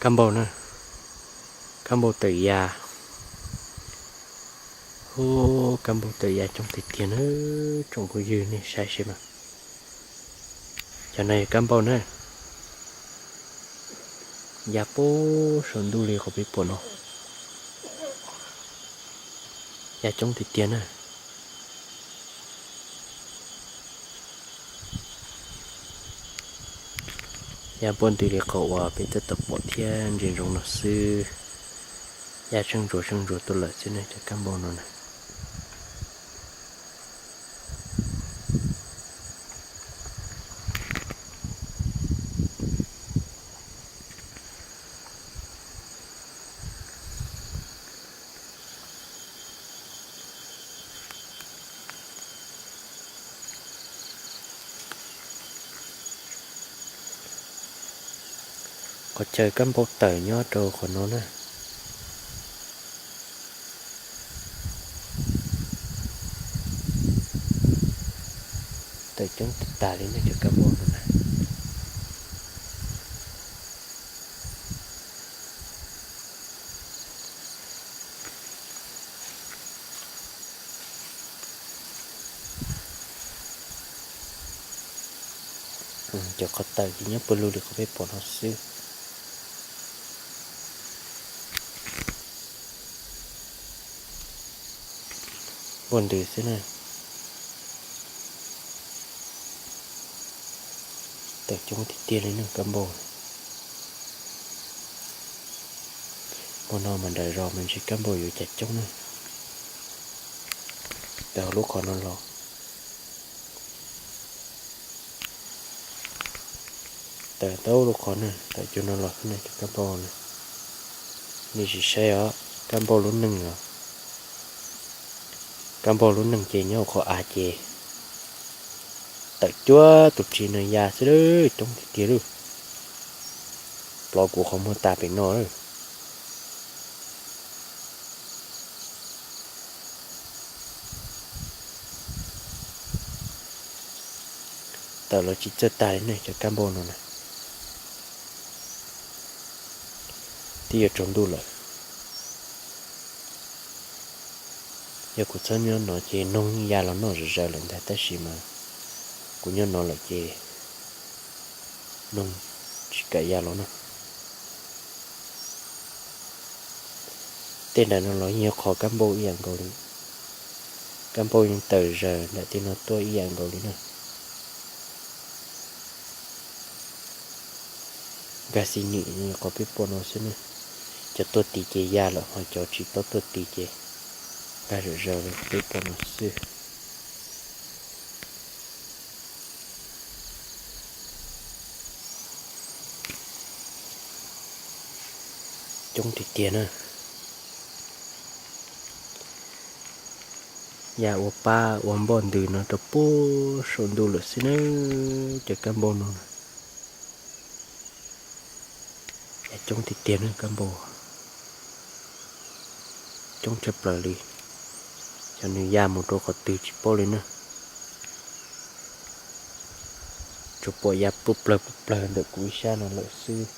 Kab npauj na, kab npauj tawm ya. Ub, kab npauj tawm ya coob tiag tiag na, tsoom phooj ywg nej saib seb mas. Cov no yog kab npauj na, ya puag saum ntuj li qhov peb pom no, ya coob tiag tiag na. Ya npuaj ntws li qhov uas peb txawj tau pom thiab ntsia ntsoov no xwb. Ya tsheej ntsuav tsheej ntsuav tuaj lawm xwb na cov kab npauj no na. Qhov chaw kab npauj tawm nyob rau qhov no na. Tawm coob tag tag li nej cov kab npauj no na. Cov qhov tawm ces nyob pawg lug li qhov peb pom no xwb. Npuaj ntws xwb na. Tawm coob tiag tiag li na kab npauj. Hmo no mas nram zos mas ntshe kab npauj yuav cas coob na. Tawm lub qhov no los, tawm ntau lub qhov na, tawm cug no los xwb na cov kab npauj na. Nej sim saib os, kab npauj lub neej os. Kab npauj lub neej ces nyob hauv qhov av ces tawm cuab tus ris no ya xwb lawm, coob tiag tiag lawm. Plov kuv qhov muag tas pem no lawm. Tawm los tsis txawj tag li ne cov kab npauj no na. Twb yuav tsaus ntuj lawm. Yog kuv txhob nyob no ces noog ya los noj zom zaws lawm ntag, tab sis mas kuv nyob no lawm ces noog tsis kam ya los na. Tej nram no los yeej yog qhov kab npauj ib yam nkaus li. Kab npauj yeej tawm zaws nram tej no tuaj ib yam nkaus li na. Nkag xis nim qhov peb pom no xwb na. Cov tuaj tis ces ya lawm, ho cov tsis tau tuaj tis ces nkag zom zaws li qhov peb pom no xwb. Coob tiag tiag na. Ya ua pab ua npauj ntws no rau puag saum ntuj lawm xwb na. Cov kab npauj no ya coob tiag tiag na, kab npauj coob tshaj plaws li. Xyov nws ya mus rau qhov twg tsis paub li na. Tsuas pom ya pub plawg pub plawg ntawm kuv ib sab no lawm xwb.